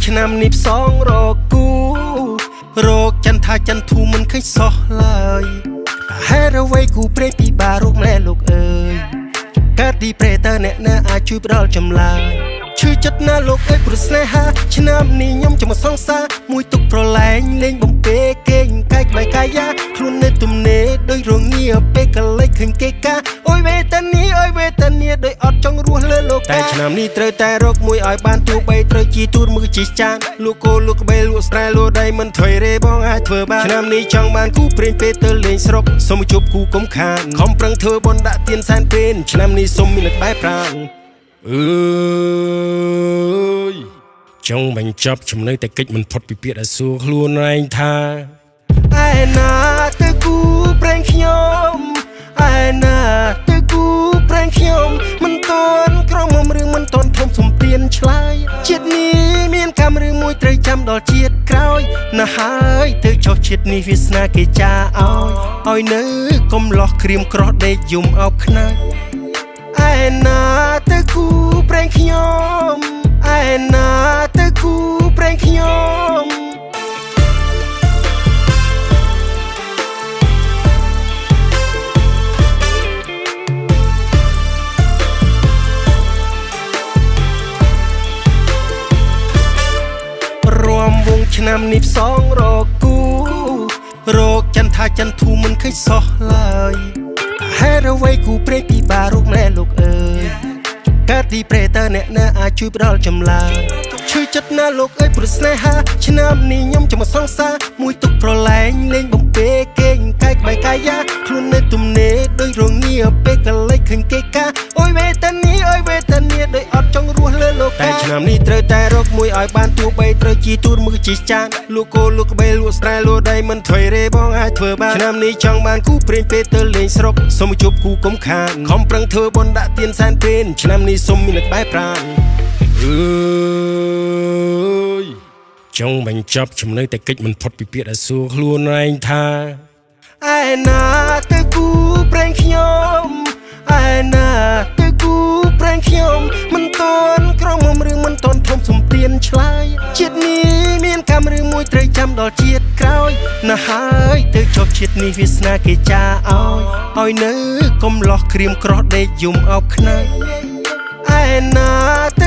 ឆ្នាំនេះផ្សងរកគូរកចន្ទថាចន្ទធូមិនឃើញសោះឡើយតែហេតុអ្វីគូព្រេងពីបារកម្លែលោកអើយកើតទីប្រេតើអ្នកណាអាចជួយផ្ដល់ចម្លើយឈឺចិត្តណាស់លោកអើយព្រោះស្នេហាឆ្នាំនេះខ្ញុំចាំមកសង្សារមួយទុកប្រឡែងលេងបំពេគេងកាយក្បែរកាយាខ្លួននៅទំនេរដោយរងាពេលកលិចឃើញគេកាអូយវេទនាអូយវេទនាដោយអត់ចង់រស់លើលោកតែឆ្នាំនេះត្រូវតែរកមួយឲ្យបានទោះបីត្រូវជីទូរមើជីចានលោកគោលោកក្បែលក់ស្រែលក់ដីមិនថុយរេបងអាចធ្វើបានឆ្នាំនេះចង់បានគូព្រេងពេលទៅលេងស្រុកសូមជួបគូកុំខានខំប្រឹងធ្វើបុណ្យដាក់ទានសែនព្រេនឆ្នាំនេះសូមមានក្បែរប្រាងអើយចង់បញ្ចប់ចំណុចតែកិច្ចមិនផុតពីពាក្យដែលសួរខ្លួនឯងថាឯណាទៅគូប្រេងខ្ញុំឯណាទៅគូប្រេងខ្ញុំមិនតន់ក្រមុំរឿងមិនតន់ធំសំទៀនឆ្លើយជាតិនេះមានកម្មរឿងមួយត្រូវចាំដល់ជាតិក្រោយណាស់ហើយទៅចុះជាតិនេះវាសនាគេចាឲ្យឲ្យនៅកំឡោះក្រៀមក្រោះដេកយំអោបខ្នើយឯណាទៅគូប្រេងខ្ញុំឯណាទៅគូប្រេងខ្ញុំ រំវងឆ្នាំនេះផ្សងរកគូរកចន្ទថាចន្ទធូមិនឃើញសោះឡើយហេតុអ្វីគូព្រេងពីបារកម្លែលោកអើយកើតទីប្រេតើអ្នកណាអាចជួយផ្ដល់ចម្លើយឈឺចិត្តណាស់លោកអើយព្រោះស្នេហាឆ្នាំនេះខ្ញុំចាំមកសង្សារមួយទុកប្រឡែងលេងបំពេគេងកាយក្បែរកាយាខ្លួននៅទំនេរដោយរងាពេលកលិចឃើញគេកាអូយវេទនាអូយវេទនាដោយអត់ចង់រស់លើលោកតែឆ្នាំនេះត្រូវតែរកមួយឲ្យបានទោះបីត្រូវជីទូរមើជីចានលោកគោលោកក្បែលក់ស្រែលក់ដីមិនថុយរេបងអាចធ្វើបានឆ្នាំនេះចង់បានគូព្រេងពេលទៅលេងស្រុកសូមជួបគូកុំខានខំប្រឹងធ្វើបុណ្យដាក់ទានសែនព្រេនឆ្នាំនេះសូមមានក្បែរប្រាងអើយចង់បញ្ចប់ចំណុចតែកិច្ចមិនផុតពីពាក្យដែលសួរខ្លួនឯងថាឯណាទៅគូប្រេងខ្ញុំឯណាទៅគូប្រេងខ្ញុំមិនតន់ក្រមុំរឿងមិនតន់ធំសំទៀនឆ្លើយជាតិនេះមានកម្មរឿងមួយត្រូវចាំដល់ជាតិក្រោយណាស់ហើយទៅចុះជាតិនេះវាសនាគេចាឲ្យឲ្យនៅកំឡោះក្រៀមក្រោះដេកយំអោបខ្នើយឯណាទៅ